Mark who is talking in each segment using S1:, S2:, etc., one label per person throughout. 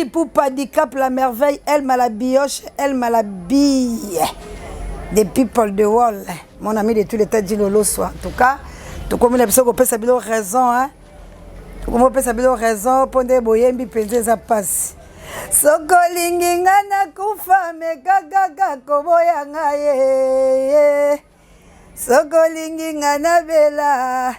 S1: Fally Ipupa Dicap la merveille Elma la bioche Elma la bille des people de world mon ami de tout l'état dit Loloso en tout cas tokomi na biso kopesa bino raison hein tokomi kopesa bino raison mpo nde boyembi mpenza eza mpasi soki olingi nga nakufa meka kaka koboya nga ye soki olingi nga nabela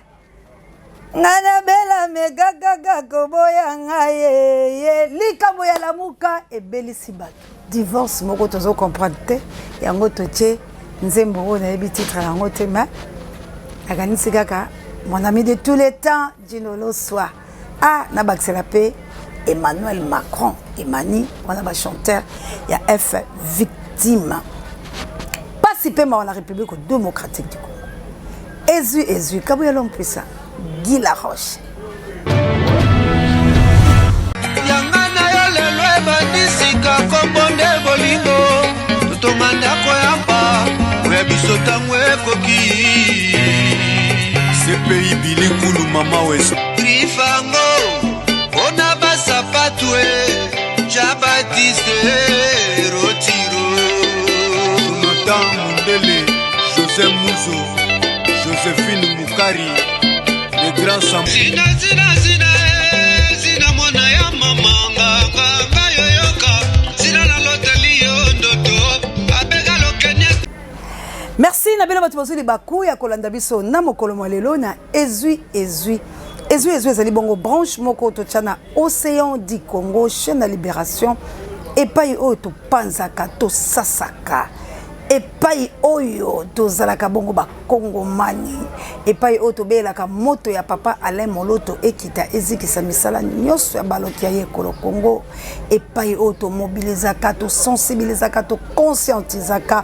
S1: nga nabela meka kaka koboya nga ye ye likambo ya lamuka ebelisi bato divorce moko tozo comprendre te yango totie nzembo oyo nayebi titre yango te mais nakanisi kaka mon ami de tous les temps Djino Loswa ah nabakisela mpe Emmanuel Macron Emani wana ba chanteur ya F victime pasi mpe mawa na République démocratique du Congo ezwi ezwi kabuya l'homme puissant Guy Laroche
S2: yanga na yo lelo ebandi sika kombo nde bolingo totonga ndako ya mpa oya biso ntango ekoki
S3: cpi bili kulu mama weso
S2: trifango mpona basapatu e ja batiste rotiro
S3: jonathan mundele josé muzo josephine mukari le grand sam
S2: zina zina zina eh, zina mwana ya mama nganga nga yoyoka zina naloteli yo ndoto abega lokenie
S1: merci na bino bato bozwi libaku ya kolanda biso na mokolo mwa lelo na ezwi ezwi ezwi ezwi ezali bongo branche moko totya na océan du congo chaîne ya libération epai oyo topanzaka tosasaka epai oyo tozalaka bongo bakongomani epai oyo tobeyelaka moto ya papa alain moloto ekita ezikisa misala nyonso ya baloki ya ye ekolo congo epai oyo tomobilizaka tosensibilizaka toconscientizaka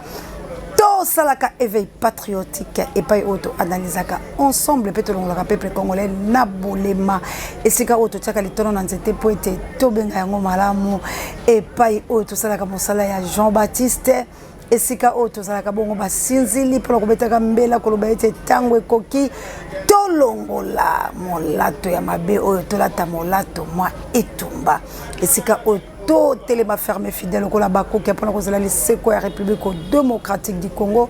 S1: tosalaka éveil patriotique epai oyo toanalizaka ensemble mpe tolongolaka peuple congolais na bolema esika oyo totiaka litono na nzete mpo ete tobenga yango malamu epai oyo tosalaka mosala ya jean baptiste esika oyo tozalaka bongo basinzili mpona kobetaka mbela koloba ete ntango ekoki tolongola molato ya mabe oyo tolata molato mwa etumba esika oyo totelema ferme fidèle lokola bakoki mpona kozala liseko ya république démocratique du congo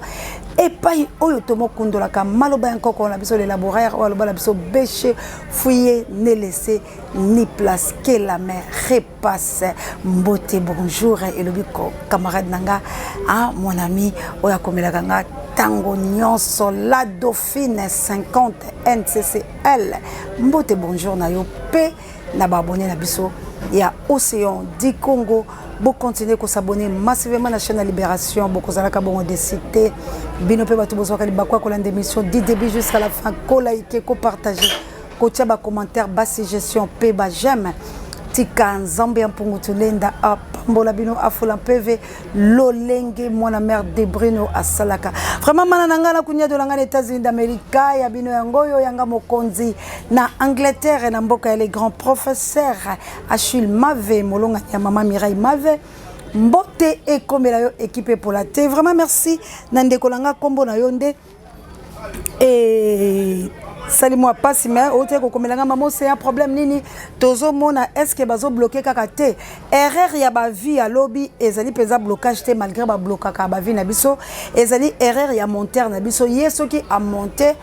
S1: epai oyo tomokundolaka maloba ya nkoko na biso lelaboraire oyo aloba na biso beche fouille ne laisse ni place que la mer repasse mbote bonjour elobi camarade na nga ah, mon ami oyo akomelaka nga ntango nyonso la dauphine 50 nccl mbote bonjour na yo mpe na baabonne na biso ya océan du congo bokontinue kosabonne massivement na chaîne ya libération bokozalaka bongo desi te bino mpe bato bozwaka libaku ya kolanda émission du début jusqu'à la fin kolaike kopartage kotia bacommentaire basuggestion mpe bajeme tika nzambe ya mpungu tulenda apambola bino afula mpeve lolenge mwana mare debrino asalaka vraiment mana na ngai nakunyadola ngai na états-unis d'amérique ya bino yango oyo yanga mokonzi na angleterre na mboka ya le grand professeur achille mave molongani ya mama mireille mave mbote ekomela yo ekipe epola te vraiment merci na ndeko na ngai nkombo na yo nde esali mwa mpasi me outi kokomela ngai mama oseya problème nini tozomona estce bazobloke kaka te erreur ya bavie ya lobi ezali mpenza blocage te malgré bablokaka bavie na biso ezali erreur ya montere na biso ye soki amonte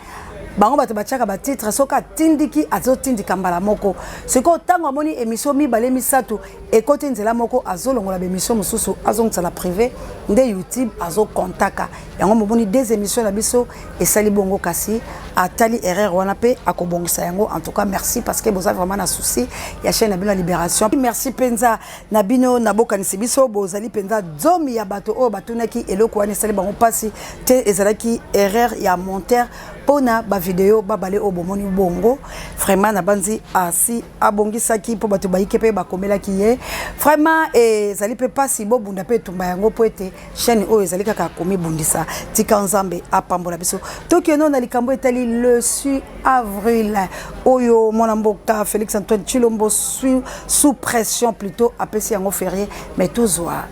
S1: bango bato batiaka batitre soki atindiki azotindika mbala moko sikoyo ntango amoni émission mibale misato ekoti nzela moko azolongola baémission mosusu azongisa na privé nde youtube azokontaka yango momoni des émissions na biso esali bongo kasi atali erreur wana mpe akobongisa yango en tout cas merci parce que boza vraiment na souci ya chaîne na bino ya libération merci mpenza na bino nabokanisi biso bozali mpenza zomi ya bato oyo batunaki eloko wana esali bango mpasi te ezalaki erreur ya monteur mpona bavideo babale oyo bomoni bongo vraiment nabanzi asi abongisaki mpo bato bayike mpe bakomelaki ye vraiment ezali mpe mpasi bobunda mpe etumba yango mpo ete chaîne oyo ezali kaka komibundisa tika nzambe apambola biso tokende na likambo etali le 6 avril oyo mwana mboka félix antoine tshilombo sous, sous pression plutôt apesi yango ferie mais tozwa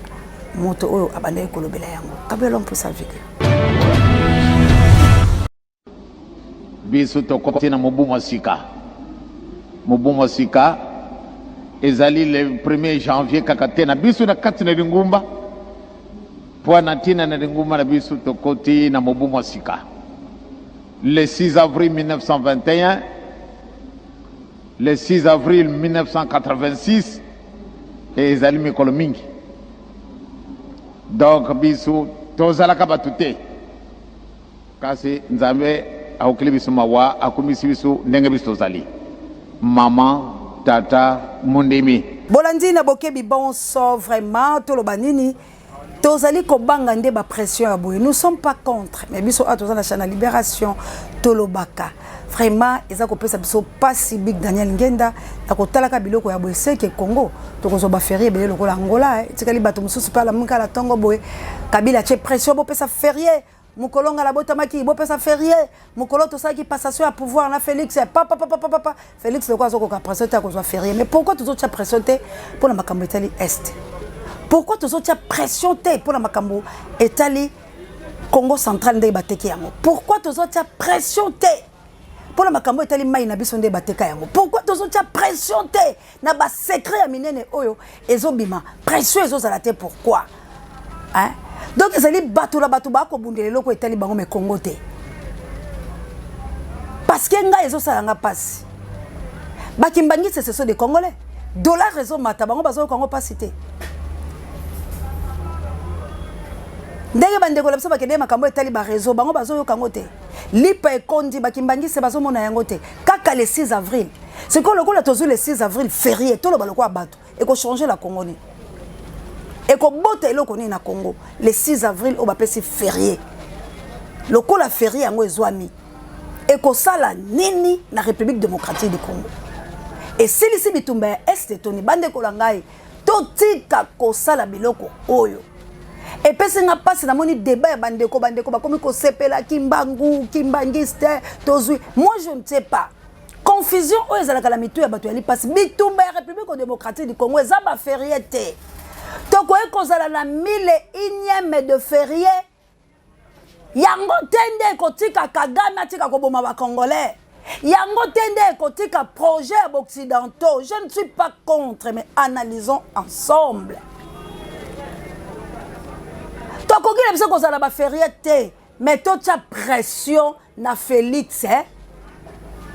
S1: moto oyo abandaki kolobela yango kabelo mpusa video
S4: Biso tokoti na mobu mwa sika. Mobu mwa sika Ezali le premier janvier kaka te na biso na kati na lingumba, mpo na ntina na lingumba na biso tokoti na mobu mwa sika. Le 6 avril 1921, le 6 avril 1986, ezali mikolo mingi. Donc biso tozalaka bato te, kasi Nzambe akokeli biso mawa, akumisi biso ndenge biso tozali. Mama, tata, mondimi.
S1: Bolandi na bokebi bonso vraiment toloba nini tozali kobanga nde ba pression ya boye. Nous sommes pas contre, mais biso awa toza na chaîne ya libération, tolobaka vraiment eza kopesa biso pasi. Big Daniel Ngenda na kotalaka biloko ya boye seke Congo tokozwa ba ferie ebele lokola Angola, eh. Etikali bato mosusu mpe alamuka na ntongo boye, Kabila atie pression, bopesa ferie mokolo nga nabotamaki, bopesa ferie mokolo tosalaki passation ya pouvoir na Félix, papa papa papa papa. Félix lokola azokoka pression te, akozwa ferie. Mais pourquoi tozotia pression te mpona makambo etali Est? Pourquoi tozotia pression te mpona makambo etali Congo central ndenge bateki yango? Pourquoi tozotia pression te mpona makambo etali mai na biso nde bateka yango? Pourquoi tozotia pression te na basecret ya minene oyo ezobima? Pression ezozala te, pourquoi, hein? Donc ezali bato na bato bakobundela eloko etali bango, me Congo te. Parce que ngai ezosala nga mpasi, bakimbangisi, ce sont des Congolais. Dollar ezomata, bango bazoyoka yango mpasi te. Ndenge bandeko na biso bakende makambo etali bareseau, bango bazoyoka yango te. Lipa ekondi, bakimbangisi bazomona yango te. Kaka le 6 avril. Sikoyo lokola tozwi le 6 avril férié, toloba lokola bato, ekochange la Congo nini? Ekobota eloko nini na Congo le 6 avril oyo bapesi férié? Lokola férié yango ezwami, ekosala nini na République démocratique du Congo? Esilisi bitumba ya Est? Toni bandeko na ngai, totika kosala biloko oyo epesi nga mpasi. Namoni débat ya bandeko, bandeko bakomi kosepela Kimbangu, kimbangiste tozwi. Moi je ne sais pas, confusion oyo ezalaka na mitu ya bato ya lipasi. Bitumba ya République démocratique du Congo eza baférié te. Tokoki kozala na mille unième de férié, yango te nde ekotika Kagame atika koboma bacongolais, yango te nde ekotika projet ya baoccidentaux. Je ne suis pas contre, mais analysons ensemble. Tokoki na biso kozala baférié te, mais totia pression na Félix, eh?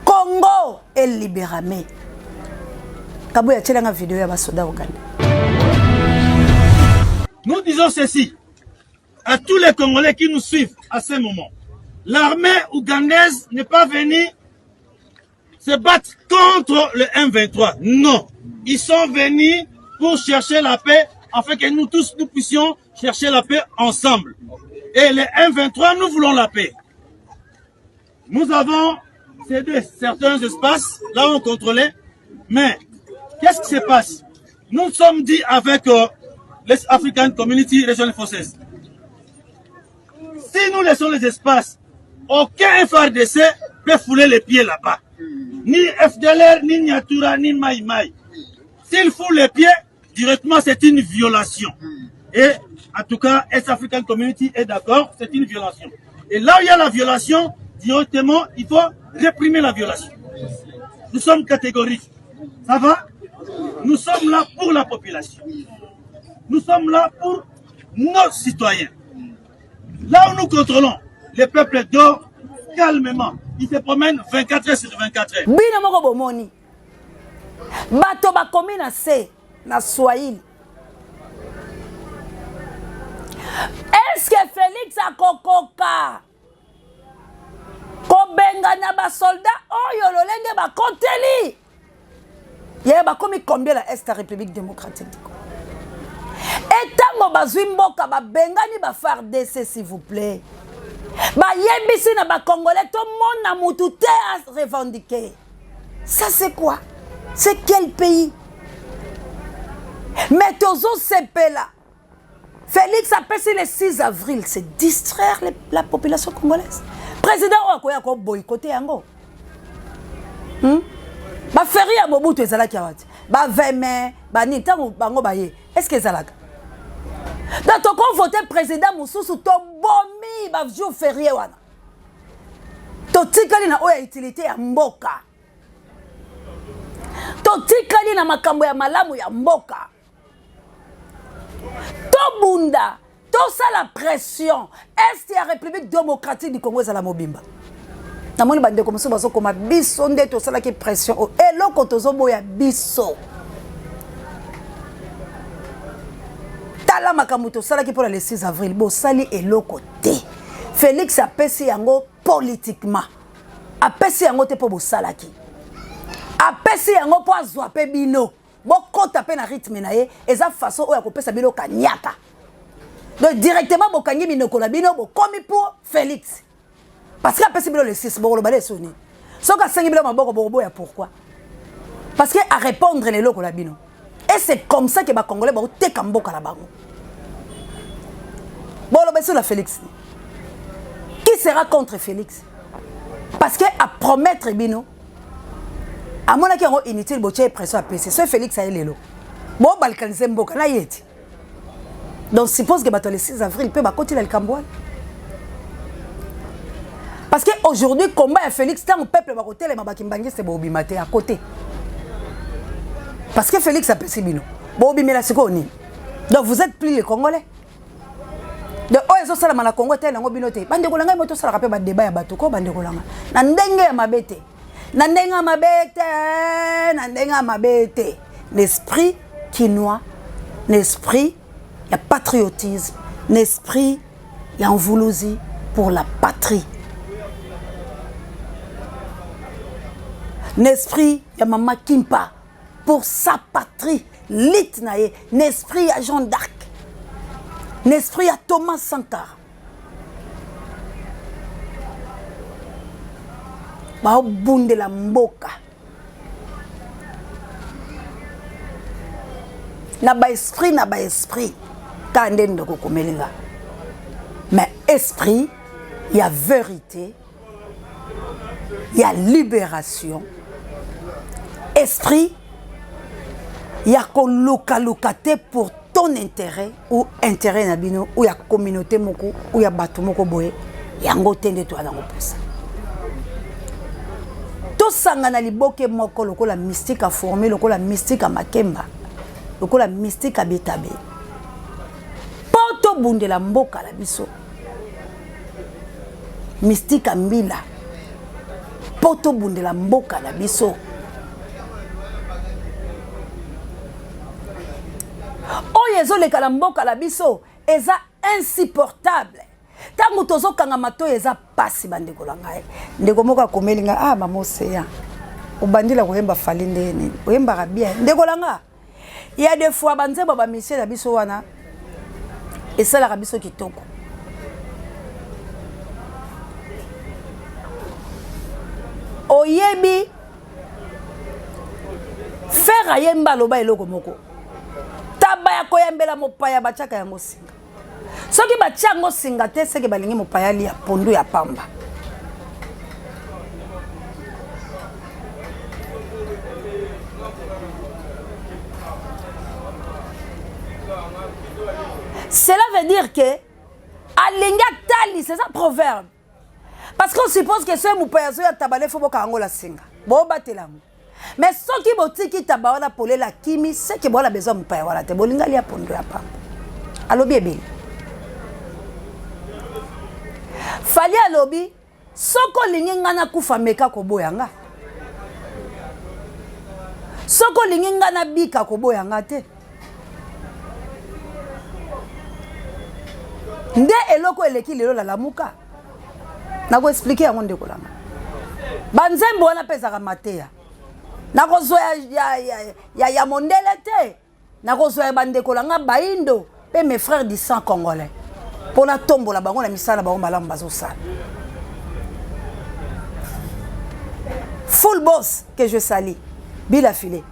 S1: Congo elibérame. Kabuya, atielanga video ya basoda Uganda.
S5: Nous disons ceci à tous les Congolais qui nous suivent à ce moment. L'armée ougandaise n'est pas venue se battre contre le M23. Non. Ils sont venus pour chercher la paix afin que nous tous nous puissions chercher la paix ensemble. Et les M23, nous voulons la paix. Nous avons cédé certains espaces, là où on contrôlait, mais qu'est-ce qui se passe? Nous sommes dit avec les African Community Regional Forces. Si nous laissons les espaces, aucun FARDC peut fouler les pieds là-bas. Ni FDLR, ni Nyatura, ni Maï Maï. S'ils foulent les pieds, directement, c'est une violation. Et en tout cas, East African Community est d'accord, c'est une violation. Et là où il y a la violation, directement, il faut réprimer la violation. Nous sommes catégoriques. Ça va? Nous sommes là pour la population. Nous sommes là pour nos citoyens. Là où nous contrôlons, le peuple dort calmement. Il se promène 24 heures sur 24 heures.
S1: Bino moko bomoni bato bakomi na se na Swahili. Est-ce que Félix akokoka kobengana basoldat oyo lolenge bakoteli ye? Bakomi combien la Est ya République démocratique du Congo? Etango bazwi mboka, babengani ba FARDC, s'il vous plaît, bayebisi na bacongolais tomona mutu te a revendiquer. Ça c'est quoi? C'est quel pays? Mais tozosepela, Félix apesi le 6 avril, c'est distraire la population congolaise. Président oyo akoya koboycotter yango, Baférié ya Mobutu ezalaki awa te, baveme banini. Ntango bango baye, est ce que ezalaka? Donc tokovote président mosusu, tobomi bajour férié wana, totikali na oyo ya utilité ya mboka. Totikali na makambo ya malamu ya mboka. Tobunda, tosala pression est ya République démocratique du Congo ezala mobimba. Namoni bandeko mosusu bazokoma biso nde tosalaki pression oyo eloko tozoboya biso. Tala makambo tosalaki mpo na le 6 avril, bosali eloko te. Félix apesi yango politiquement, apesi yango te mpo bosalaki, apesi yango mpo azwa mpe bino bokota mpe na rythme na ye. Eza façon oyo akopesa bino kanyaka. Donc directement bokangi minoko na bino, bokomi pour Félix parce que apesi bino le 6. Bokoloba le soni soki asengi bino maboko, bokoboya. Pourquoi? Parce que a répondre na eloko na bino. Et c'est comme ça que bacongolais bakoteka mboka na bango. Boloba sur la Félix, qui sera contre Félix? Parce que a promettre bino, amonaki yango inutile, botie pression, apesi. So Félix aye lelo, bobalkanise mboka na ye ti. Donc suppose que bato le 6 avril mpe bakoti na likambo wana, parce que aujourd'hui combat ya Félix, ntango peuple bakotelema, bakimbangiste bobima te à côté, parce que Félix apesi bino, bobimela sikoyo nini? Donc vous êtes plus les Congolais. Donc oyo ezosalama na Congo etali yango bino te. Bandeko na ngai, mo tosalaka mpe badeba ya bato ko. Bandeko na ngai, na ndenge ya mabe te, na ndenge ya mabe te, na ndenge ya mabe te, l'esprit kinois, l'esprit ya patriotisme, l'esprit ya mvuluzi pour la patrie, l'esprit ya mama Kimpa pour sa patrie, lit na ye, l'esprit ya Jean d'Arc, l'esprit ya Thomas Sankara, baobundela mboka na baesprit, na baesprit kaka nde ndeko okomeli nga, mais esprit ya vérité, ya libération, esprit ya kolukaluka te pour ton intérêt ou intérêt na bino ou ya communauté moko ou ya bato moko boye. Yango te nde toya nango mposa. Tosangana liboke moko lokola mystique a fourmi, lokola mystique ya makemba, lokola mystique ya bitabe, mpo tobundela mboka na biso. Mystique ya mbila, mpo tobundela mboka na biso. Oyo ezoleka na mboka na biso eza insupportable. Ntango tozokanga matoi, eza pasi. Bandeko na ngai, ndeko moko akomeli ngai: "Ah, mama Oseya, obandila koyemba Fally nde nini? Oyembaka bien." Ndeko na nga, ya des fois banzembo bamisie na biso wana esalaka biso kitoko. Oyebi, Ferre ayemba, aloba eloko moko: taba ya koyambela mopaya, batiaka yango singa. Soki batia yango singa te, seke balingi mopaya alia pondu ya pamba. Cela veut dire que alingi atalisa, eza proverbe, parce qu'on suppose que soki mopaya azoya tabale, fo boka yango la singa, bobatela yango. Mais soki botiki taba wana polele, akimi, seke bowana besoin mopaya wana te, bolinga lia pondo ya pamba. Alobi ebele. Fally alobi: soki olingi nga nakufa, meka koboya nga. Soki olingi nga nabika, koboya nga te. Nde eloko eleki lelo lalamuka, nakoexpliquer yango. Ndeko nanga, banzembo wana mpe ezalaka mateya. Nakozwa ya, ya, ya, ya, ya mondele te, nakozwa ya bandeko na nga baindo mpe mes frères du sang congolais, mpo natombola bango na misala bango malamu bazosala. Full Boss que je sali bila file,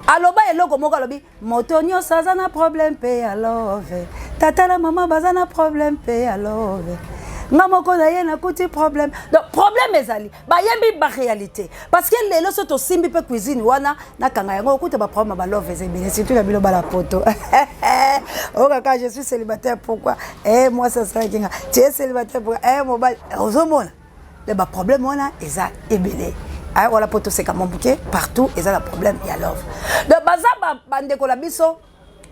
S1: aloba eloko moko, alobi: moto nyonso aza na problème mpe ya love, tata na mama baza na problème mpe ya love, nga moko na ye nakuti problème. Donc problème ezali, bayembi baréalité, parce que lelo so tosimbi mpe cuisine wana, nakanga yango, okuta baproblème ya balove eza ebele, surtout na bino bala poto. O kaka je suis célibataire, pourquoi? Eh, mwasi asalaki nga, tu es célibataire, pourquoi? Eh, mobali, ozomona le baproblème wana eza ebele. Aya wala po toseka mwa moke partout eza na problème ya love. Donc baza bandeko na biso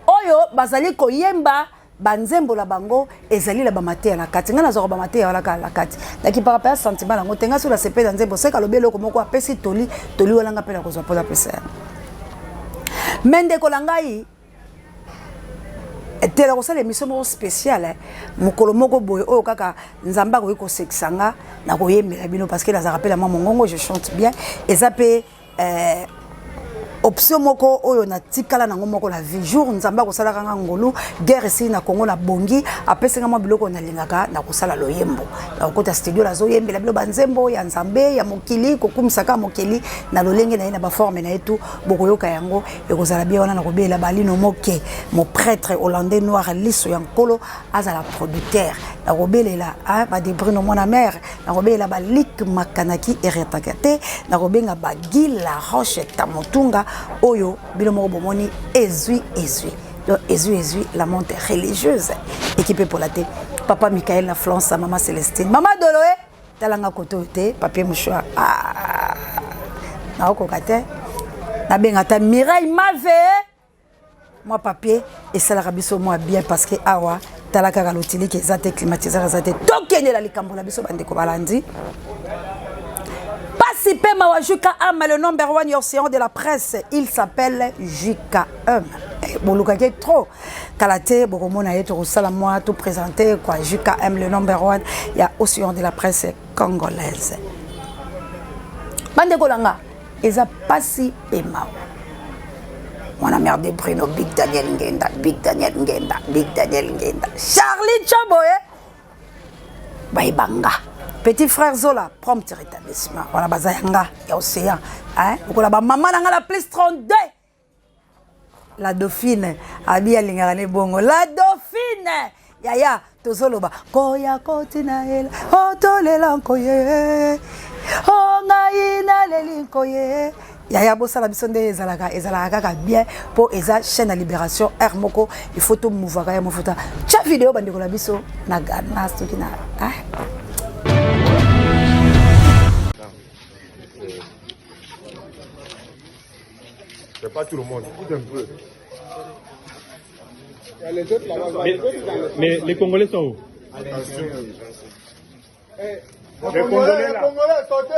S1: oyo bazali koyemba banzembo na bango ezali na bamateya na kati. Ngai nazwaka bamateya wana kaka na kati, nakipaka mpe ya sentiment nango te. Ngai soki nasepeli na nzembo, seka alobi eloko moko, apesi toli, toli wana ngai mpe nakozwa mpo napesa yango. Me ndeko na ngai tela kosala émission moko spéciale mokolo moko boye oyo kaka Nzambe akoki kosekisa nga na koyembela bino, parce que nazalaka mpe na mwa mongongo, je chante bien. Eza mpe option moko oyo natikala nango moko na vie. Jour Nzambe akosalaka nga ngolu, guerre esili na Congo, na bongi, apesi nga mwa biloko nalingaka, na kosala loyembo, na kokota studio, nazoyembela bino banzembo ya Nzambe, ya mokili, kokumisaka mokili na lolenge na ye, na baforme na ye tu bokoyoka yango, ekozala bien. Wana nakobela balino moke, mo prêtre hollandais noir liso ya nkolo azala producteur, nakobelela badebrino mwana mare, nakobelela balik makanaki eretaka te, nakobenga bagi la roche tamotunga oyo bino moko bomoni ezwi ezwi. Donc ezwi ezwi la monte religieuse équipe epola te. Papa Michael na Florence, mama Célestine, mama Doloe, talanga koto te, papier mouchoir, ah, nakokoka te, nabenga ata Mireille Mave, mwa papier esalaka biso mwa bien, parce que awa tala kaka lotiliki eza te, climatiseur eza te. Tokendela likambo na biso bandeko balandi, pasi pe mawa. JKM, le number one océan de la presse, il s'appelle JKM. Bolukaki trop kala te, bokomona ye, tokosala mwa to présenter quoi. JKM, le number one ya océan de la presse congolaise. Bandeko na nga, eza pasi pe mawa. Mwana mère de Bruno, Big Daniel Ngenda, Big Daniel Ngenda, Big Daniel Ngenda, Charlie Choboye bayebanga, petit frère Zola, prompt rétablissement. Wana baza yanga ya océan, hein, lokola bamama na nga la plus 32, la dauphine abi alingaka ne bongo, la dauphine yaya. Tozoloba koya kotina ela otolela nkoye o ngai naleli nkoye yaya. Bosala biso nde ezalaka, ezalaka kaka bien, mpo eza chaîne ya libération. Aire moko il faut tomouvaka ya mofuta tia video bandeko na biso na Ghana soki na ah.
S6: C'est pas tout le monde. Écoute un peu.
S7: Mais les Congolais sont où?
S6: Les Congolais là.
S8: Les Congolais, sortez.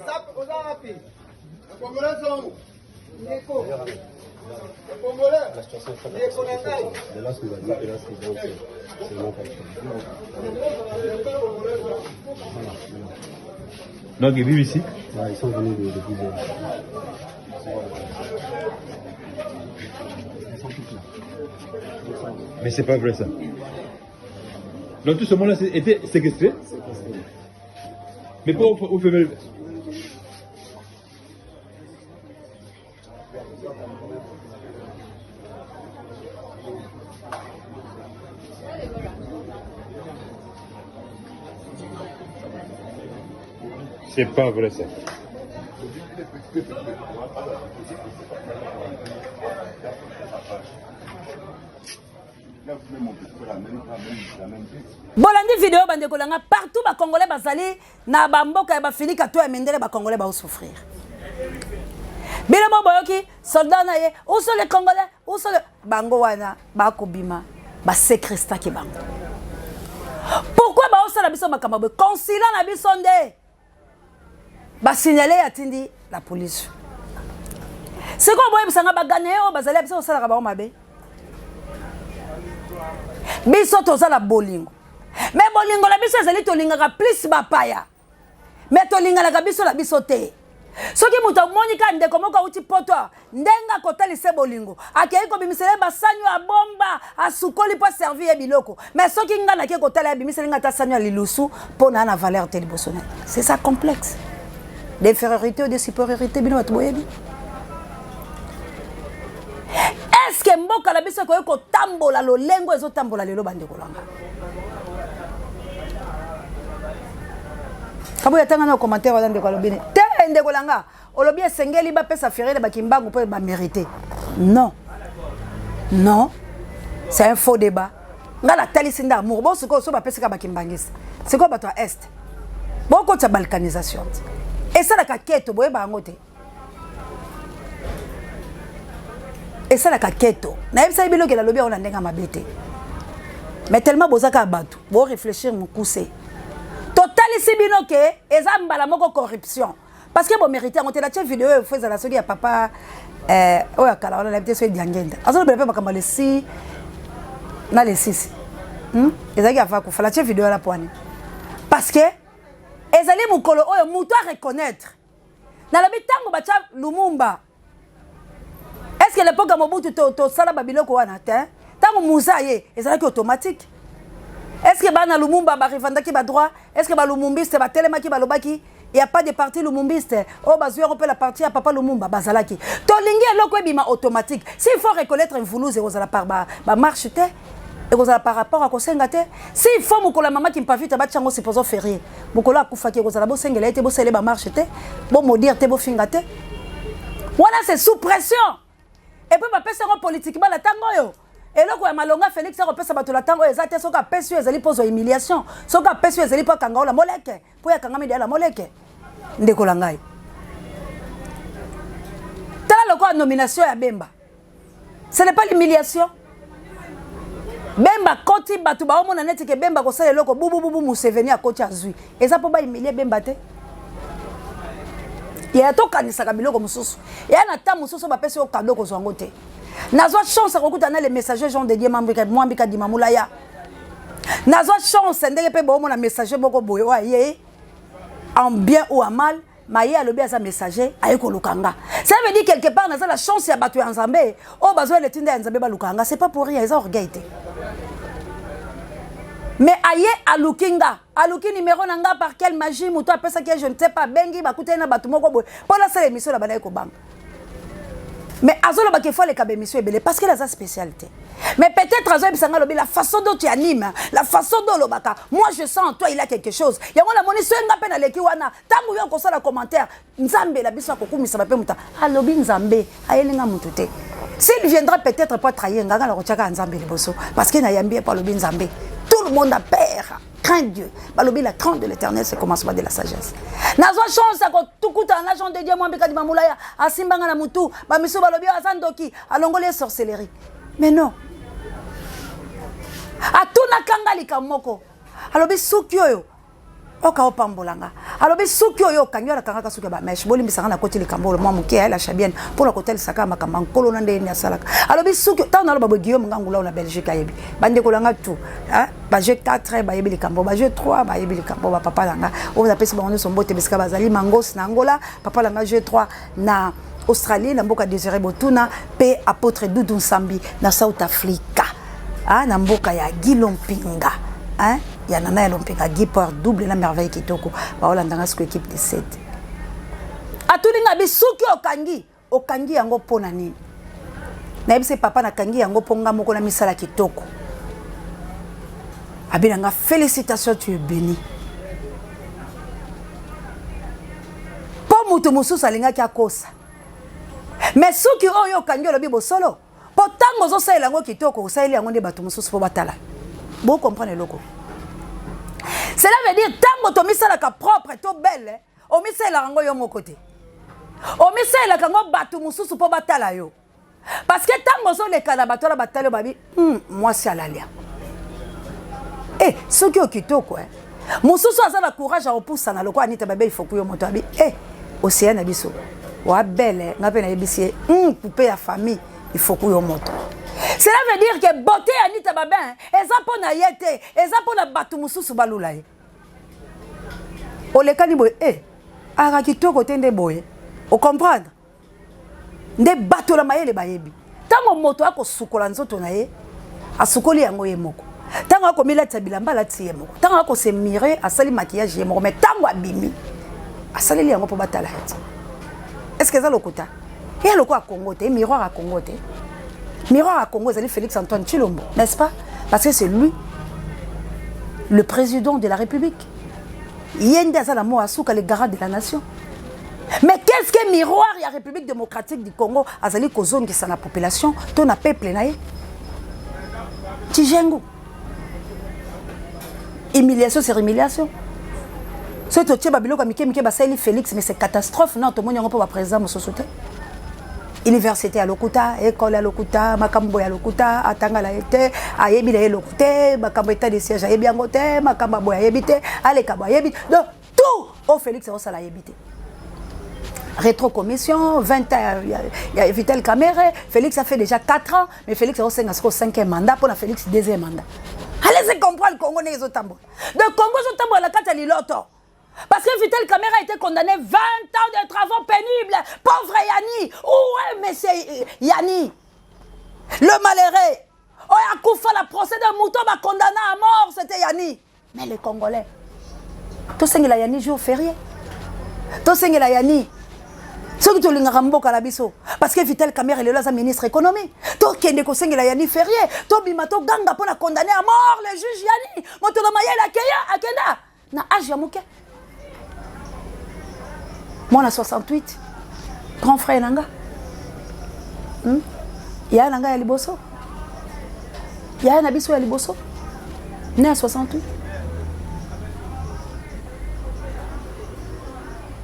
S8: Les Congolais sont où? Les Congolais.
S6: La situation est
S7: Donc ils vivent ici?
S6: Ouais, ils sont venus de plusieurs. Ils sont tous là.
S7: Mais c'est pas vrai ça. Donc tout ce monde-là était séquestré? Mais pourquoi vous fermez? C'est pas vrai ça.
S1: Bolandi video bandeko na nga, partout bacongolais bazali na bamboka ya bafilika to ya mindele, bacongolais baosouffrir. Bino mo boyoki soldat na ye, où sont les Congolais, où sont les... Bango wana bakobima, basekrestaki bango. Pourquoi baosala biso makambo boye? Consulat na biso nde basignale, atindi la police. Sikoyo boyebisanga, baganaye oyo bazali ya biso, kosalaka bango mabe. Biso toza na bolingo, me bolingo na biso ezali tolingaka plus bapaya, me tolinganaka biso na biso te. Soki moto amoni kaka ndeko moko auti poto, ndenge akotalisa bolingo, akei kobimisela ye basani oyo abomba, asukoli mpo aservi ye biloko. Mais soki ngai nakei kotala ye, abimiseli ngai ata sani ya lilusu, mpo na na valeur te liboso na ye. C'est ça, complexe d'infériorité ou de supériorité. Bino bato boyebi, est-ce mboka na biso ekoki kotambola lolengo ezotambola lelo? Bandeko na nga, kaboya atanga na commentaire wana, ndeko alobi te. Ndeko na nga olobi esengeli bapesa ferele bakimbangu mpo bamérite. Non, non, c'est un faux débat. Nga natalisi nde amour bo sikoyo so bapesika bakimbangisi, sikoyo bato ya Est bokotisa balkanisation te. Esalaka keto, boyeba yango te. Esalaka keto. Nayebisaki bino ke nalobi yango na ndenge ya mabe te. Mais tellement boza kaka bato, bo réfléchir mokuse. Totalisi bino ke eza mbala moko corruption. Parce que bo mérite yango te. Natie video oyo fo ezala soki ya papa eh, oyo ya kala wana nayebi te soki Diangenda. Azolobela mpe makambo ya lesi na lesisi. Ezalaki avant akufa. Natie video wana po wana. Parce que ezali mokolo oyo moto a reconnaître. Nalobi ntango batya Lumumba, est-ce que l'époque ya Mobutu tosala ba biloko wana te? Ntango Musa ye ezalaki automatique. Est-ce que bana Lumumba ba revendaki ba droit? Est-ce que ba Lumumbiste batelemaki balobaki il y a pas de parti lumumbiste oyo bazwi yango mpe la partie ya papa Lumumba bazalaki? Tolingi eloko ebima automatique. S'il faut reconnaître Mvuluzi, ekozala par ba marche te, ekozala par rapport à kosenga te. S'il faut mokolo ya mama Kimpavita batia yango supposons férié, mokolo akufaki, ekozala bosengela ye te, bosele ba marche te, bomodire te, bofinga te. Wana c'est sous pression. Et puis bapesi yango politiquement na ntango oyo. Eloko ya malonga Félix akopesa bato na ntango oyo eza te. Soki apesi yo ezali mpo ozwa humiliation, soki apesi yo ezali mpo akanga yo na moleke, mpo ya kangami deya na moleke. Ndeko na ngai, tala lokola nomination ya Bemba, ce n'est pas l'humiliation. Bemba koti, bato baomona neti ke Bemba kosala eloko bubububu, Museveni akoti azwi, eza mpo bahumilie Bemba te. Ya tokanisaka biloko mosusu ya na ta mosusu bapesi yo kado kozwa yango te. Nazwa chance kokuta na le messager Jean de Dieu Mwambika Dima Mulaya. Nazwa chance ndenge mpe boomona messager moko boye oyo aye en bien ou en mal, maye alobi aza messager aye koluka nga. Ça veut dire quelque part naza la chance ya bato ya Nzambe oyo bazwa letinda ya Nzambe baluka nga. C'est pas pour rien, eza orgueil te. Mais aye aluki nga, aluki numéro na nga par quelle magie moto apesaki ye, je ne sais pas, abengi bakutani na bato moko boye mpo nasala émission na bandaki kobanga. Mais azolobaka il faut aleka ba émission ebele parce que aza spécialité. Mais peut-être azoyebisa nga, alobi la façon dont tu animes, la façon dont olobaka, moi je sens en toi il a quelque chose. Yango namoni soki nga mpe naleki wana, ntango yo okosala commentaire, Nzambe na biso akokumisa mpe moto alobi Nzambe ayeli nga moto te. S'il viendra peut-être pas trahir nga, nga nakotiaka Nzambe liboso parce que nayambi ye mpo alobi Nzambe. Tout le monde a peur, craint Dieu. Balobi la crainte de l'Éternel, c'est commencement de la sagesse. Nazwa chance ya kotukutana na Jean de Dieu Mwambika Dima Mulaya, asimbanga na mutu, bamisu balobi aza ndoki, alongoli ye sorcellerie. Mais non. Atunaka nga likambo moko. Alobi suki oyo oka opambola nga. Alobi suki oyo okangi wana, kangaka suki ya ba mèche. Bolimbisa nga, nakoti likambo oyo mwa moke ya la Chabienne mpona kotalisa kaka makambo ya nkolo na ndenge nini asalaka. Alobi suki ntango naloba boye, Guillaume Ngangula na Belgique ayebi, bandeko na nga tout ba G4 bayebi likambo, ba G3 bayebi likambo, ba papa na nga oyo napesi bango nyonso mbote bisika bazali, Mangos na Angola, papa na nga G3 na Australie na mboka Désiré Botuna, pe apôtre Doudou Nsambi na South Africa, na mboka ya Guy Lompinga, hein? Ya nana ya Lompinga Guy Port double na merveille kitoko baolanda nga siko équipe de 7. Atuni nga bi suki okangi, okangi yango mpo na nini? Nayebisi papa nakangi yango mpo nga moko na misala kitoko. Abi na nga félicitation, tu es béni. Mpo moto mosusu alingaki akosa. Mais suki oyo okangi olobi bosolo, mpo ntango ozosalela yango kitoko, osaleli yango nde bato mosusu mpo batala. Bo comprendre eloko. Cela veut dire ntango tomisalaka propre to belle, omisalelaka yango yo moko te. Omisalelaka yango bato mosusu mpo batala yo. Parce que ntango ozoleka na bato wana batali yo babi, mwasi alalia. Eh, soki oyo kitoko, eh. Mosusu aza na courage ya kopusana lokola Anita Babe Ifoku yo moto abi, eh, océan na biso. Wa belle, nga pe nayebisi ye, poupée ya famille Ifoku yo moto. Cela veut dire que beauté ya Anita Babin eza mpo na ye te, eza mpo na bato mosusu balula ye. Olekani boye, eh, aka kitoko te nde boye. O comprendre? Nde bato na mayele bayebi. Ntango moto akosukola nzoto na ye, asukoli yango ye moko. Ntango akomilatisa bilamba, alati ye moko. Ntango akose mire, asali maquillage ye moko. Mais ntango abimi, asaleli yango mpo batala ye te. Est-ce que eza lokuta? Eya lokola Congo te, miroir ya Congo te. Miroir ya Congo ezali Félix Antoine Tshilombo, n'est-ce pas? Parce que c'est lui le président de la République. Ye nde aza na mot asuka, le garant de la nation. Mais qu'est-ce que miroir ya République démocratique du Congo azali kozongisa na population to na peuple na ye? Tijengo. Humiliation sur humiliation. Soki totie ba biloko ya mike mike basaleli Félix, mais c'est catastrophe. Non, tomoni yango mpo ba président mosusu te. Université ya lokuta, école ya lokuta, makambo ya lokuta, atangala ye te, ayebi na ye eloko te, makambo état de siège ayebi yango te, makambo ya boye ayebi te, aleka boye ayebi. Donc tout oyo Félix aosala ayebi te. Rétrocommission, 20 ans, il y a Vital Kamerhe, Félix a fait déjà 4 ans, mais Félix a aussi un cinquième mandat, pour la Félix deuxième mandat. Allez-y comprendre Congo n'est pas De Congo, je la carte liloto. Parce que Vital Kamerhe a été condamné 20 ans de travaux pénibles. Pauvre Yanni. Où est monsieur Yanni? Le malheureux. Oh, akufa la procès de mouton va condamné à mort, c'était Yanni. Mais les Congolais, tosengela Yani jour férié. Tosengela Yani. soki tolingaka mboka na biso parce que Vital Kamerhe lelo aza ministre économie, tokende kosengela Yani férié, tobima toganga mpo na condamné à mort le juge Yani, moto na mayele akeya akenda na age ya moke, mwana 68, grand frère na nga, Yaya na ngai ya liboso, yaya na biso ya liboso, ne ya 68,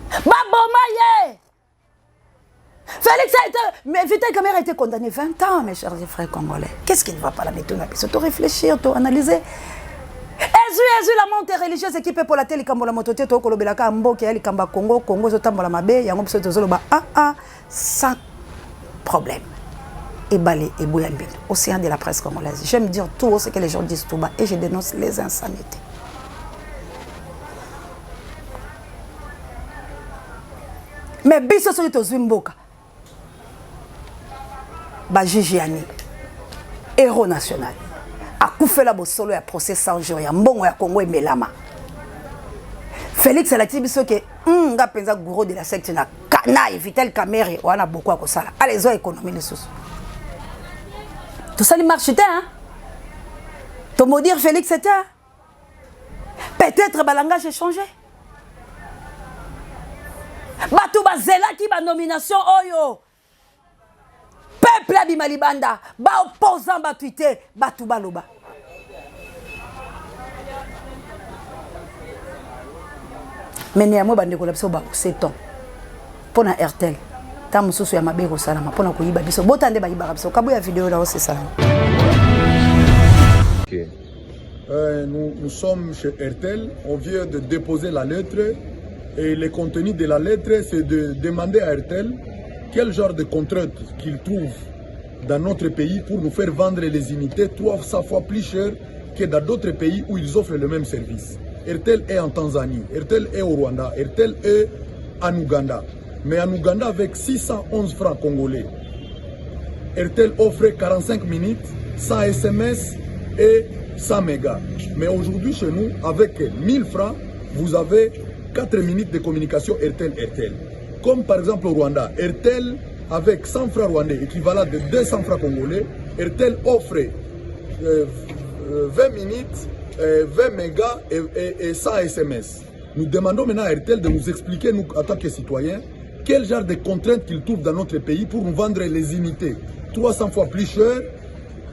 S1: baboma ye. Félix a été, mais Vital Kamerhe a été condamné 20 ans, mes chers frères congolais. Qu'est-ce qui ne va pas la méthode? To réfléchir, to analyser. Ezwi ezwi la monte religieuse équipe pour la télé likambo la moto te, tokolobelaka mboka ya likambo ya Congo. Congo ezotambola mabe, yango biso tozoloba ah ah sans problème. Ebale eboya mbindo, océan de la presse congolaise. J'aime dire tout ce que les gens disent tout bas et je dénonce les insanités. Mais biso soki tozwi mboka, bajuge Yani, héros national, akufela bosolo ya procès 100 jours ya mbongo ya Congo emelama. Félix alakisi biso ke nga mpenza gourou de la secte na canaille Vital Kamerhe wana, boko ya kosala ala ezwa économie lisusu. Tosali marche te, hein? Tomaudire Félix te, peut-être balangage échangé. Bato bazelaki banomination oyo, peuple abima libanda, baopposant batwite, bato baloba. Mais néanmoins, bandeko na biso bause temps mpo na Airtel, ntango mosusu ya mabe ekosalama mpo na koyiba biso. Bota nde bayibaka biso. Kabuya video na osesalama.
S6: Okay. Nous, nous sommes chez Airtel, on vient de déposer la lettre et le contenu de la lettre, c'est de demander à Airtel quel genre de contraintes qu'il trouve dans notre pays pour nous faire vendre les unités 300 fois plus cher que dans d'autres pays où ils offrent le même service. Airtel est en Tanzanie, Airtel est au Rwanda, Airtel est en Ouganda. Mais en Ouganda, avec 611 francs congolais, Airtel offre 45 minutes, 100 SMS et 100 mégas. Mais aujourd'hui, chez nous, avec 1000 francs, vous avez 4 minutes de communication Airtel Airtel. Comme par exemple au Rwanda, Airtel avec 100 francs rwandais, équivalent de 200 francs congolais, Airtel offre 20 minutes, 20 mégas et 100 SMS. Nous demandons maintenant à Airtel de nous expliquer, nous, en tant que citoyens, quel genre de contraintes qu'ils trouvent dans notre pays pour nous vendre les unités 300 fois plus cher,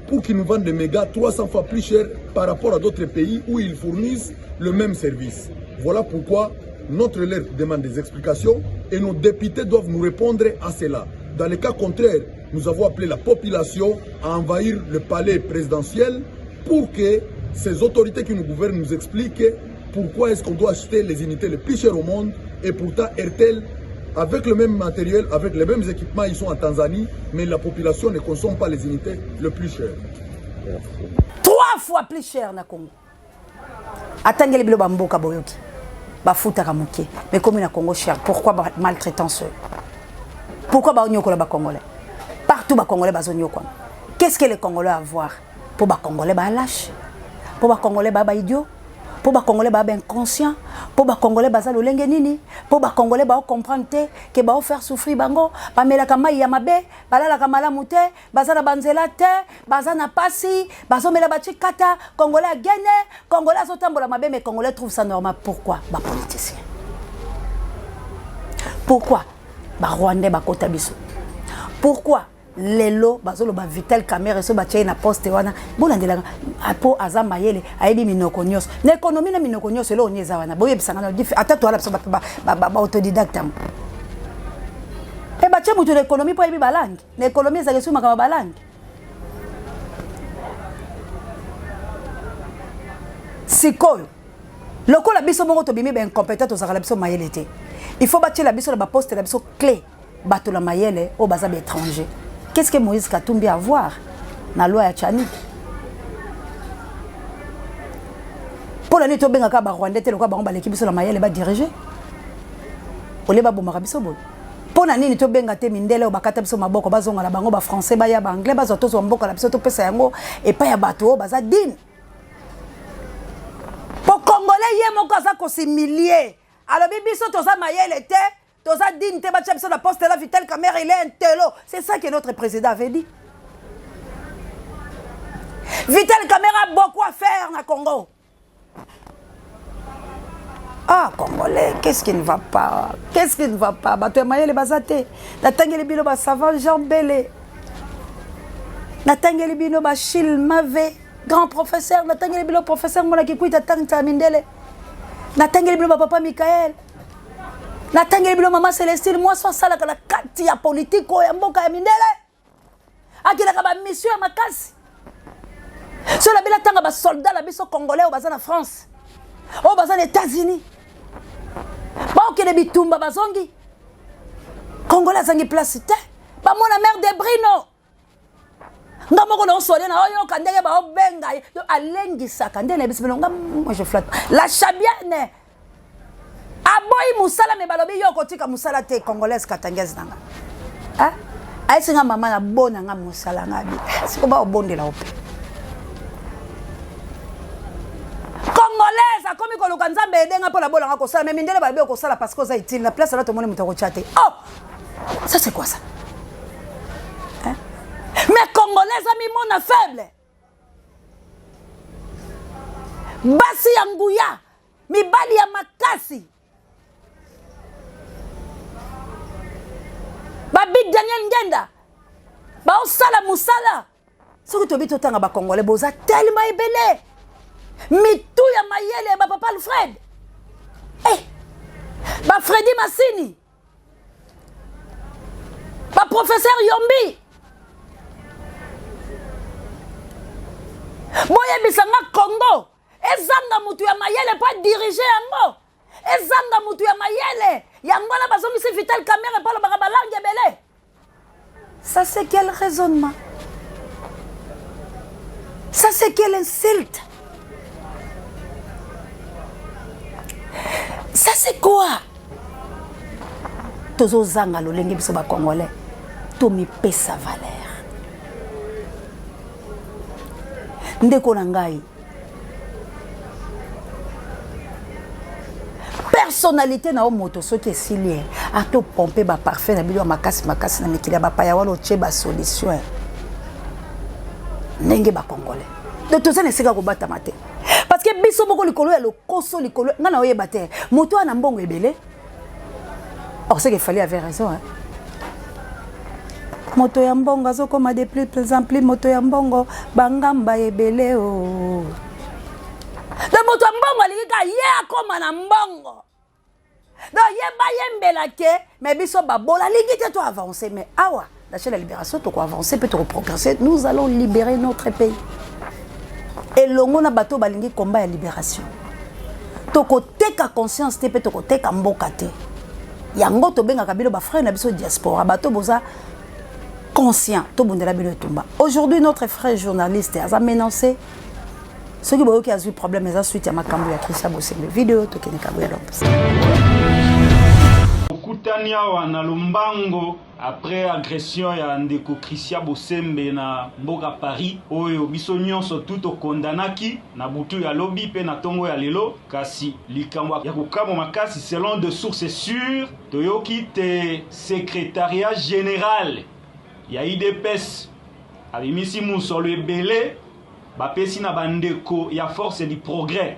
S6: pour qu'ils nous vendent des mégas 300 fois plus cher par rapport à d'autres pays où ils fournissent le même service. Voilà pourquoi notre lettre demande des explications et nos députés doivent nous répondre à cela. Dans le cas contraire, nous avons appelé la population à envahir le palais présidentiel pour que ces autorités qui nous gouvernent nous expliquent pourquoi est-ce qu'on doit acheter les unités les plus chères au monde et pourtant Airtel, avec le même matériel, avec les mêmes équipements, ils sont en Tanzanie, mais la population ne consomme pas les unités les plus chères.
S1: Trois fois plus cher na Congo. Atangeli bilo bamboka boyoki. Bafutaka moke. Mais comme na Congo cher, pourquoi maltraitance? Pourquoi ba nyokola ba Congolais? Partout ba Congolais bazo nyokola. Qu'est-ce que les Congolais à voir? Pour ba Congolais ba lâche. Pour ba Congolais ba ba idiot. Mpo bacongolais baa bainconscient, mpo bacongolais baza lolenge nini, mpo bacongolais baocomprendre te ke baofaire souffrir bango, bamelaka mai ya mabe, balalaka malamu te, baza na banzela te, baza na pasi, bazomela bachikata. Congolais agene, congolais azotambola mabe, mais congolais trouve ça normal. Pourquoi bapoliticien? Pourquoi barwandais bakota biso? Pourquoi? Lelo bazoloba Vital Kamerhe so batie na poste wana, bolandelaka po aza mayele, ayebi minoko nyonso na économie na minoko nyonso. Eloko nini eza wana? Boyebisanga na ata toala biso ba, ba, ba, ba autodidacte yango e batie moto na économie mpo ayebi balangi na économie ezalaka esu makambo balangi. Sikoyo lokola biso moko tobimi ba incompétent, tozalaka na biso mayele te, il faut batiela biso na baposte na biso clé bato na mayele oyo baza baétranger. Qu'est-ce que Moïse Katumbi a à voir na loi ya Tshiani? Mpo na nini tobengaka barwandais te lokola bango baleki biso na mayele, badirige olie babomaka biso boye? Mpo na nini tobenga te mindele oyo bakata biso maboko bazonga na bango, bafrançais baya, baanglais bazwa, tozwa mboka na biso, topesa yango epai ya bato oyo baza digne? Po congolais ye moko aza kosimilie, alobi biso toza mayele te, toza digne te, batia biso na poste la. Vital Kamerhe, il est intello, c'est ça que notre président avait dit. Vital Kamerhe a beaucoup à faire na Congo. Ah, congolais, qu'est-ce qui ne va pas? Qu'est-ce qui ne va pas? Bato ya mayele baza te? Natangeli bino basavant Jean Bele, natangeli bino bachile Mave, grand professeur, natangeli bino professeur Mona Kikwita, atangisa mindele, natangeli bino bapapa Michael, natangeli bino mama Celestine, mwasi asalaka na kati ya politike oyo ya mboka ya mindele, akendaka bamission ya makasi. So na bino atanga basoldat na biso congolais oyo baza na France, oyo baza na États-Unis, baokende bitumba, bazongi, congolais azangi place te. Bamona mare de Brino, nga moko na osole na oyoka ndenge baobenga ye, alengisaka nde na yebisi bino. Nga moi je flatte la Chabiane, aboyi mosala me balobi yo okotika mosala te. Congolaise katangaise nanga ayesi nga mama na bona nga mosala nga bi siko baobondela yo mpe. Congolaise akomi koluka Nzambe edenga mpo na bolanga kosala me mindele balobi okosala parce que oza utile na place wana, tomoni moto akotya te. Oh, ça c'est quoi ça, hein? Mais congolaise amimona faible. Basi ya nguya, mibali ya makasi, babi Daniel Ngenda baosala mosala. Soki tobi totanga bacongolais, boza telema ebele, mitu ya mayele ya bapapa Alfred, eh, bafredi Masini, baprofesseur Yombi. Boyebisa nga, Congo ezanga mutu ya mayele mpo adirige yango? Ezanga mutu ya mayele yango wana bazongisi Vital Kamerhe mpo alobaka balangue ebele? Ça c'est quel raisonnement? Ça c'est quelle insulte? Ça c'est quoi? Tozozanga lolenge biso bacongolais tomipesa valeur. Ndeko na ngai, personnalité na yo moto soki esili ye, ata opompe baparfum na bino ya makasi makasi na mikili ya bapaya wana, otie basolution ndenge bacongolais. Donc toza na esika kobatama te, parce que biso moko likolo ya lokoso, likolo ngai na oyeba te moto wana mbongo ebele. Or c'est que Fally avait raison, hein? Moto ya mbongo azokoma de plus en plus moto ya mbongo, bangamba ebele o oh. Donc moto ya mbongo alingi kaka ye akoma na mbongo, donc ye bayembela ke mais biso babola alingi te to avancer. Mais awa la chaîne la libération, toko avancer mpe toko progresser. Nous allons libérer notre pays elongo na bato balingi combat ya libération. Tokoteka conscience te mpe tokoteka mboka te. Yango tobengaka bino bafrère na biso diaspora, bato boza conscient, tobundela bino etumba. Aujourd'hui notre frère journaliste aza menacé. Soki boyoki azwi problème, eza suite ya makambo ya Christian Bosembe. Video tokende Kabuya Lopes.
S9: Okutani awa na lombango après agression ya ndeko Christian Bosembe na mboka Paris, oyo biso nyonso tu tokondanaki na butu ya lobi mpe na ntongo ya lelo. Kasi likambo ya kokamwa makasi, selon de sources sûres, toyoki te secrétariat général ya UDPS abimisi mosolo ebele, bapesi na bandeko ya Force du Progrès,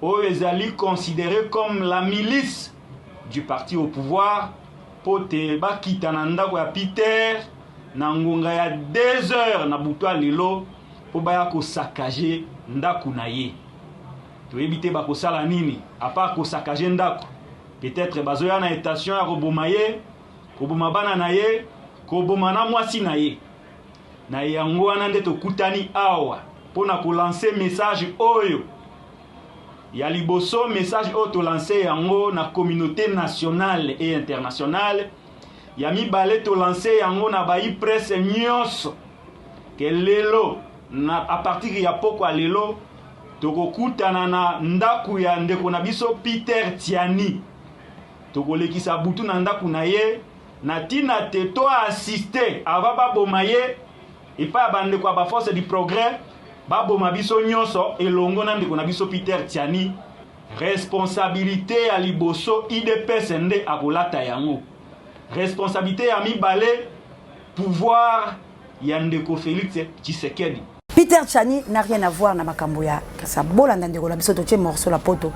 S9: oyo ezali considéré comme la milice du parti au pouvoir, mpo te bakita na ndako ya Peter. na ngonga ya 2 heures na butu ya lelo mpo baya kosakaje ndako na ye. Toyebi te bakosala nini à part kosakaje ndako. Peut-être bazoya na intention ya koboma ye, koboma bana na ye, koboma na mwasi na ye. Na yango wana nde tokutani awa mpo na kolanse message oyo ya liboso. Message oyo tolanse yango na communauté nationale et internationale. Ya mibale, tolanse yango na bayi presse nyonso ke lelo na à partir ya pokwa lelo tokokutana na ndako ya ndeko na biso Peter Tiani. Tokolekisa butu na ndako na ye na ntina te to assiste avant baboma ye epai ya bandeko ya baforce du progrès, baboma biso nyonso elongo na ndeko na biso Peter Tiani. Responsabilité ya liboso, UDPS nde akolata yango. Responsabilité ya mibale, pouvoir ya ndeko Félix Tshisekedi.
S1: Peter Tiani n'a rien à voir na makambo ya kasa. Bolanda ndeko na biso, totie morceau la poto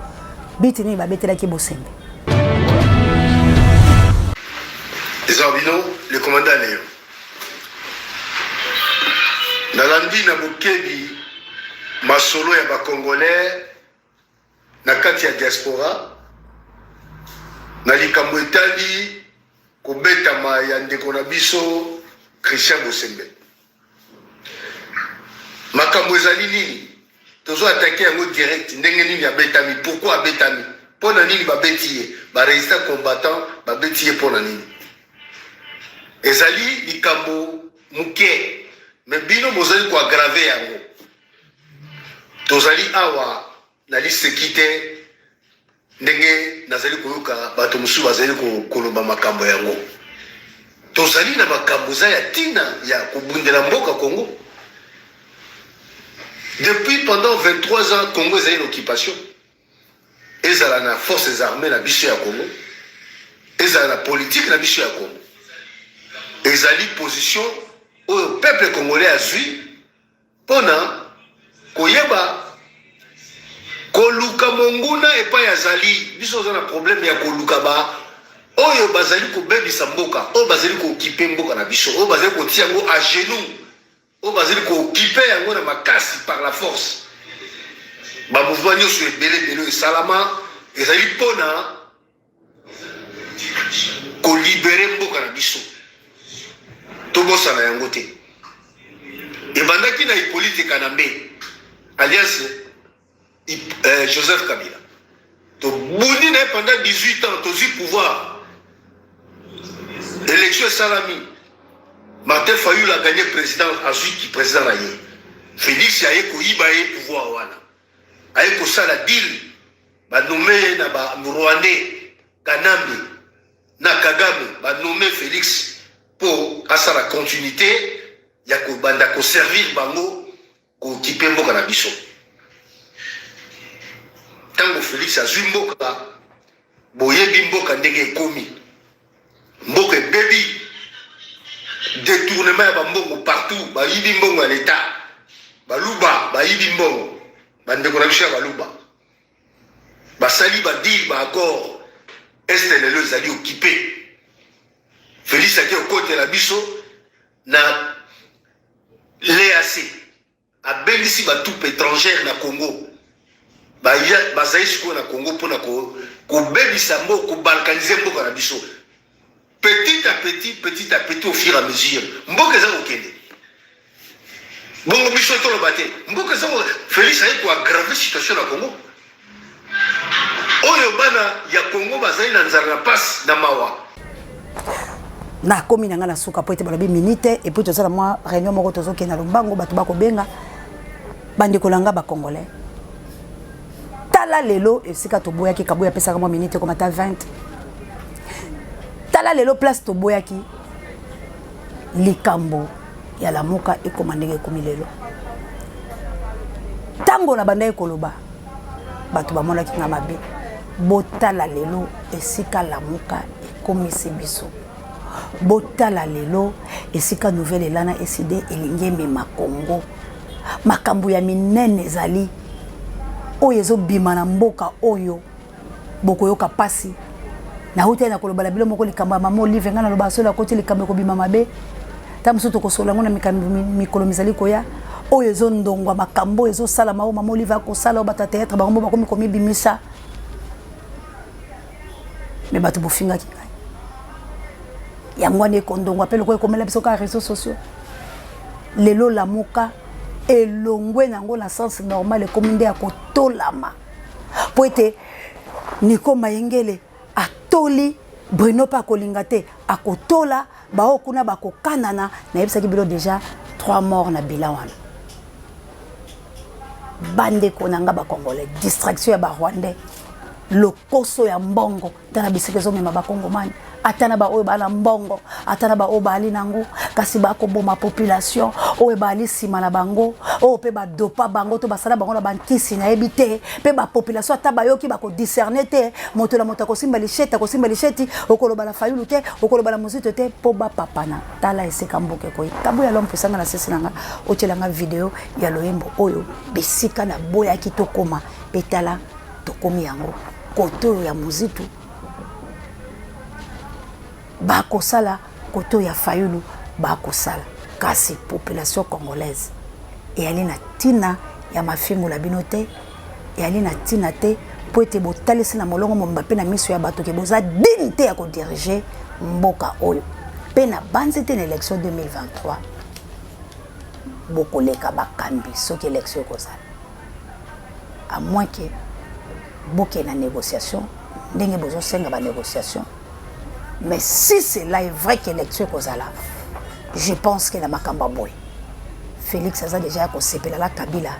S1: biti nini babetelaki Bosembe.
S10: Eza bino le commandant Léon. Nalandi na bokebi masolo ya bacongolais na kati ya diaspora na likambo etali kobetama ya ndeko na biso Christian Bosembe. Makambo ezali nini? Tozo atake yango direct. Ndenge nini abetami? Pourquoi abetami? Mpo na nini babeti ye? Ba résistant combattant babeti ye mpo na nini? Ezali likambo moke, me bino bozali koaggrave yango. Tozali awa na liseki te ndenge nazali koyoka bato mosusu bazali koloba makambo yango. Tozali na makambo eza ya ntina ya kobundela mboka Congo. Depuis pendant 23 ans, Congo ezali na occupation. Ezala na forces armées na biso ya Congo, ezala na politique na biso ya Congo. Ezali position oyo peuple congolais azwi mpona koyeba koluka monguna epai azali. Biso oza na problème ya koluka ba oyo bazali kobebisa mboka, oyo bazali kookipe mboka na biso, oyo bazali kotia yango à genoux, oyo bazali kookipe yango na makasi par la force. Bamouvement nyonso ebele ebele oyo esalama ezali mpona kolibere mboka na biso. Tobosana yango te. Ebandaki na Hippolyte Kanambe alias Joseph Kabila. Tobundi na ye pendant 18 ans, tozwi pouvoir, élection esalami, Martin Fayulu a gagné président, azwi ki président na ye. Félix aye koyiba ye pouvoir wana, aye kosala deal, banome ye na ba Rwandais Kanambe na Kagame, banome Félix mpo asala continuité ya kobanda koservir bango, kookipe mboka na biso. Ntango Félix azwi mboka, boyebi mboka ndenge ekomi, mboka ebebi, détournement ya bambongo partout, bayibi mbongo ya leta, baluba bayibi mbongo, bandeko na biso ya baluba basali badeal, baaccord. Este lelo ezali okipe. Félix ake okotela biso na l'EAC, abengisi batroupe étrangère na Congo, bazali sikoyo na Congo mpona kobebisa mboka, kobalkanize mboka na biso petit à petit, petit à petit, au fur et à mesure mboka eza kokende bongo. Biso toloba te mboka eza. Félix aye koaggrave situation na Congo oyo bana ya Congo bazali na nzala, na pasi, na mawa.
S1: Nakomi na ngai na suka po ete balobi minute et puis tozala mwa réunion moko, tozokende na lombango, bato bakobenga. Bandeko na nga bacongolais, tala lelo esika toboyaki Kabuya apesaka mwa minute ekomata 20. Tala lelo place toboyaki likambo ya Lamuka ekoma ndenge ekomi lelo. Ntango na bandaki koloba, bato bamonaki nga mabe. Botala lelo esika Lamuka ekomisi biso. Botala lelo esika Nouvel Élan na ECiDé elingi emema Congo. Makambo ya minene ezali oyo ezobima na mboka oyo, bokoyoka mpasi. Nauti na koloba na bino moko likambo ya mama Olive. Ngai naloba solo, akoti likambo ekobima mabe. Ntango mosusu tokosolola yango na mikolo mizali koya. Oyo ezondongwa makambo oyo ezosalama, oyo mama Olive akosala, oyo bato ya théâtre bango mo bakomi komibimisa. Me bato bofingaki ngai, yango wana ekondongwa mpe lokola ekomela biso kaka réseaux sociaux. Lelo Lamuka elongwe nango na sens normal, ekomi nde ya kotolama, mpo ete Nico Mayengele atoli Bruno mpe akolinga te, akotola bao kuna bakokanana. Nayebisaki bino déjà 3 morts na bilan wana. Bandeko na nga bacongolais, distraction ya barwandais, lokoso ya mbongo, tala bisika ezomema bakongomani, ata na baoyo baa na mbongo, ata na baoyo baali nango, kasi bakoboma population oyo baali nsima na bango, oyo mpe badopa bango to basala bango na bankisi, nayebi te. Mpe bapopulation ata bayoki, bakodiscerne te. Moto na moto akosimba lisheti, akosimba lisheti, okoloba na Fayulu te, okoloba na Mozito te, mpo bapapana. Tala esika mboka ekoyi. Kabuya Lompo esanga na sesi na nga, otyelanga video ya loyembo oyo bisika naboyaki tokoma, mpe tala tokomi yango. Kote oyo ya Mozitu bakosala, kote oyo ya Fayulu bakosala, kasi population congolaise eyali na ntina ya mafingo na bino te, eyali na ntina te, mpo ete botalisi na molongo mobimba mpe na miso ya bato ke boza digne te ya kodirige mboka oyo. Mpe na banzi te na élection 2023 bokoleka bakambi, soki élection ekozala, à moins que bokende na négociation ndenge bozosenga banégociation. Mais si cela est vrai que élection ekozala, je pense que na makambo ya boye, Félix aza déjà ya kosepela la Kabila,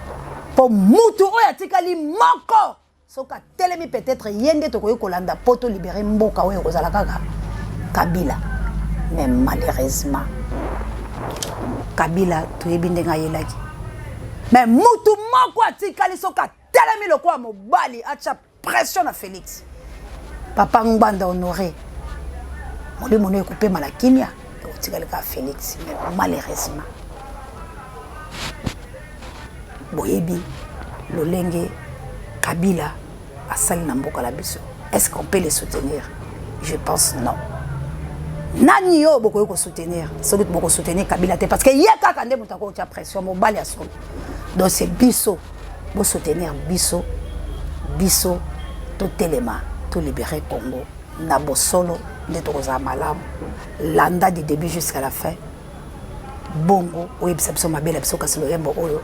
S1: mpo mutu oyo atikali moko, soki atelemi, peut-être ye nde tokoki kolanda mpo tolibere mboka oyo, ekozala kaka Kabila. Mais malheureusement, Kabila toyebi ndenge ayelaki. Mais mutu moko atikali, soki atelemi lokola mobali, atya pression na Félix, papa Ngbanda Honoré, molimo no ekopema na kimia, ekotikali kaka Félix. Mais malheureusement, boyebi lolenge Kabila asali na mboka na biso. Est-ce qu'on peut les soutenir? Je pense non. Nani oyo bokoki kosoutenir soki bokosoutenir Kabila te? Parce que ye kaka nde moto akotia pression, mobali ya solo. Donc c'est biso, bosoutenir biso, biso totelema, tolibere Congo na bosolo, nde tokozala malamu. Landa du début jusqu'à la fin, bongo oyebisa biso mabe na biso, kasi loyembo oyo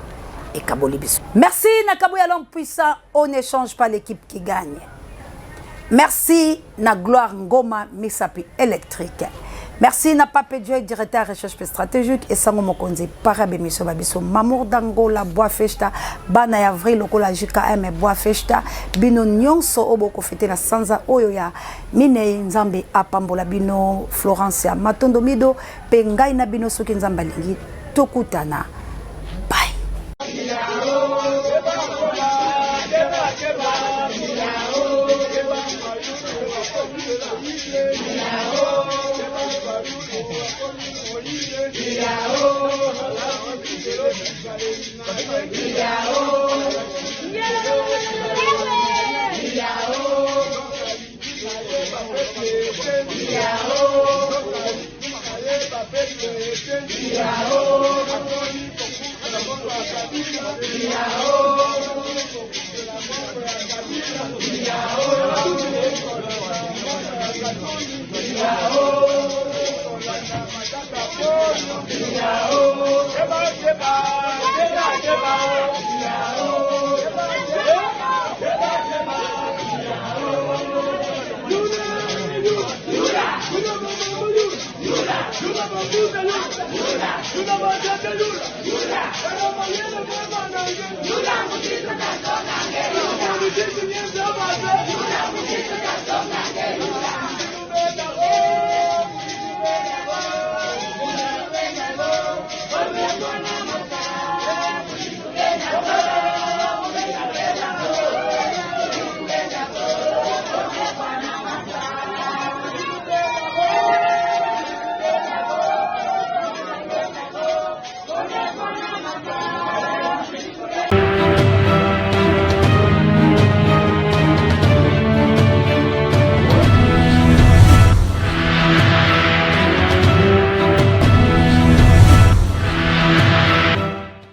S1: ekaboli biso. Merci na Kabuya l'homme puissant, on n'échange pas l'équipe qui gagne. Merci na Gloire Ngoma Misapi électrique. Merci na Pape Joy, directeur recherche stratégique, Esango Mokonzi para bémission babiso, Mamour d'Angola Bois Festa, bana ya avril lokola JKM Bois Festa, bino nyonso oyo bokofete na sanza oyo ya minei, Nzambe apambola bino. Florence ya Matondo Mido mpe ngai na bino, soki Nzambe alingi, tokutana. Bye.